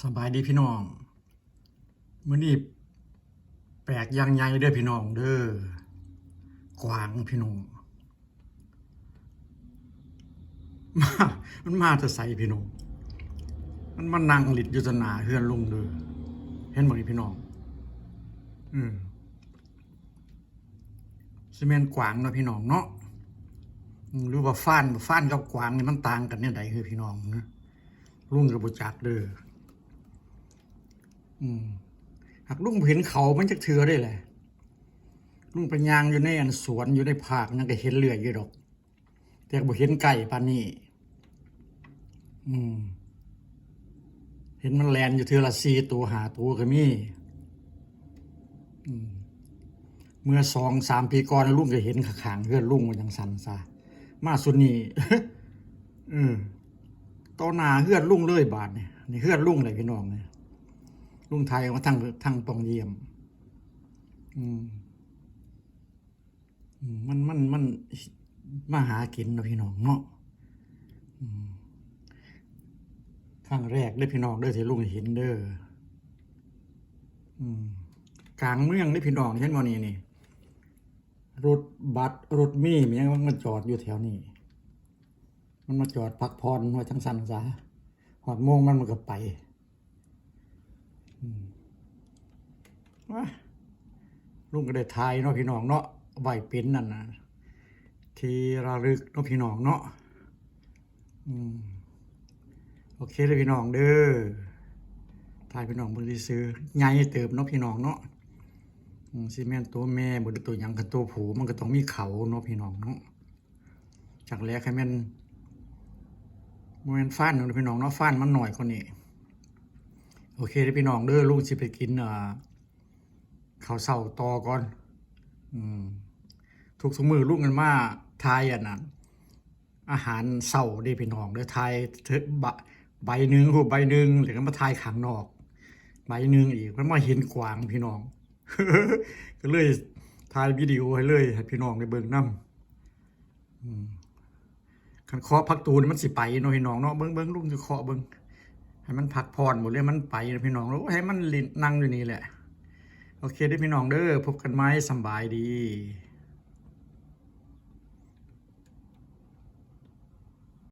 ສະບາຍດີພີ່ນ້ອງ ມື້ນີ້ແປກຢ່າງໃຫຍ່ເດີພີ່ນ້ອງເດີ ກວາງພີ່ນ້ອງ ມາ ມັນມາແຕ່ໃສພີ່ນ້ອງ ມັນມານັ່ງລິດຢູ່ຕໍ່ໜ້າເຮືອນລຸງເດີ ເຫັນບໍ່ນີ້ພີ່ນ້ອງ ເອີ ຊິແມ່ນກວາງເນາະພີ່ນ້ອງເນາະ ອືມ ຫຼືວ່າຟານ ຟານກັບກວາງນີ້ມັນຕ່າງກັນແນວໃດເຮີພີ່ນ້ອງ ລຸງກໍບໍ່ຈັກເດີ ອືມ ຫາກລຸງບໍ່ເຫັນເຂົາມັນຈັກເທື່ອເດ້ແຫຼະ ລຸງໄປຍ່າງຢູ່ໃນອັນສວນ ຢູ່ໃນພາກຫຍັງກໍເຫັນເລື້ອຍຢູ່ດອກ ແຕ່ບໍ່ເຫັນໃກ້ປານນີ້ ອືມ ເຫັນມັນແລ່ນຢູ່ເທື່ອລະສີ່ໂຕຫ້າໂຕກໍມີ ອືມ ເມື່ອສອງສາມປີກ່ອນລຸງກໍເຫັນຂ້າງໆເຮືອນລຸງວ່າຈັ່ງຊັ້ນຊະ ມາຊຸດນີ້ ເອີ ຕໍ່ໜ້າເຮືອນລຸງເລີຍບາດນີ້ ນີ້ເຮືອນລຸງເລີຍພີ່ນ້ອງເອີຍ ລຸງຖ່າຍອອກມາທາງ ທາງປ່ອງຢ້ຽມ ອືມ ອືມ ມັນ ມັນ ມັນມາຫາກິນເນາະພີ່ນ້ອງເນາະ ອືມ ຄັ້ງແລກເດີພີ່ນ້ອງເດີ ທີ່ລຸງເຫັນເດີ ອືມ ກາງເມືອງເດີພີ່ນ້ອງ ເຫັນບໍ່ນີ້ ນີ້ ລົດບັສ ລົດເມ ແມ່ນຫຍັງ ມັນມາຈອດຢູ່ແຖວນີ້ ມັນມາຈອດພັກຜ່ອນວ່າຈັ່ງຊັ້ນຊະ ຮອດໂມງມັນ ມັນກໍໄປ ອືມ ວ້າ ລຸງກໍໄດ້ຖ່າຍເນາະພີ່ນ້ອງເນາະ ໄວ້ເປັນນັ້ນນະ ທີ່ລະລຶກເນາະພີ່ນ້ອງເນາະ ອືມ ໂອເຄເດີພີ່ນ້ອງເດີ ຖ່າຍພີ່ນ້ອງເບິ່ງຊື່ໆ ໃຫຍ່ເຕີບເນາະພີ່ນ້ອງເນາະ ອືມ ຊິແມ່ນໂຕແມ່ບໍ່ ຫຼືໂຕຫຍັງ ຄັນໂຕຜູ້ມັນກໍຕ້ອງມີເຂົາເນາະພີ່ນ້ອງເນາະ. ຈັກແຫຼະ ຄັນແມ່ນ ບໍ່ແມ່ນຟານເນາະພີ່ນ້ອງເນາະ ຟານມັນໜ້ອຍກວ່ານີ້ ໂອເຄເດີພີ່ນ້ອງເດີ ລຸງຊິໄປກິນ ເອີ ເຂົ້າເຊົ້າຕໍ່ກ່ອນ ອືມ ທຸກໆມື້ລຸງກັນມາຖ່າຍອັນນັ້ນ ອາຫານເຊົ້າເດ້ພີ່ນ້ອງເດີ ຖ່າຍເທື່ອ ບະ ໃບໜຶ່ງ ຮູບໃບໜຶ່ງ ແລ້ວກໍມາຖ່າຍຂ້າງນອກໃບໜຶ່ງອີກ ມັນມາເຫັນກວາງພີ່ນ້ອງ ກໍເລີຍຖ່າຍວິດີໂອໃຫ້ເລີຍ ໃຫ້ພີ່ນ້ອງໄດ້ເບິ່ງນຳ. ອືມ ຄັນເຄາະປະຕູນີ້ມັນຊິໄປເນາະພີ່ນ້ອງເນາະ ເບິ່ງ ເບິ່ງ ລຸງຊິເຄາະເບິ່ງ ໃຫ້ມັນພັກຜ່ອນບໍ່ ຫຼືມັນໄປເນາະພີ່ນ້ອງເນາະ ໂອ້ຍ ໃຫ້ມັນຫຼິ້ນ ນັ່ງຢູ່ນີ້ແຫຼະ ໂອເຄເດີພີ່ນ້ອງເດີ ພົບກັນໃໝ່ ສຳບາຍດີ.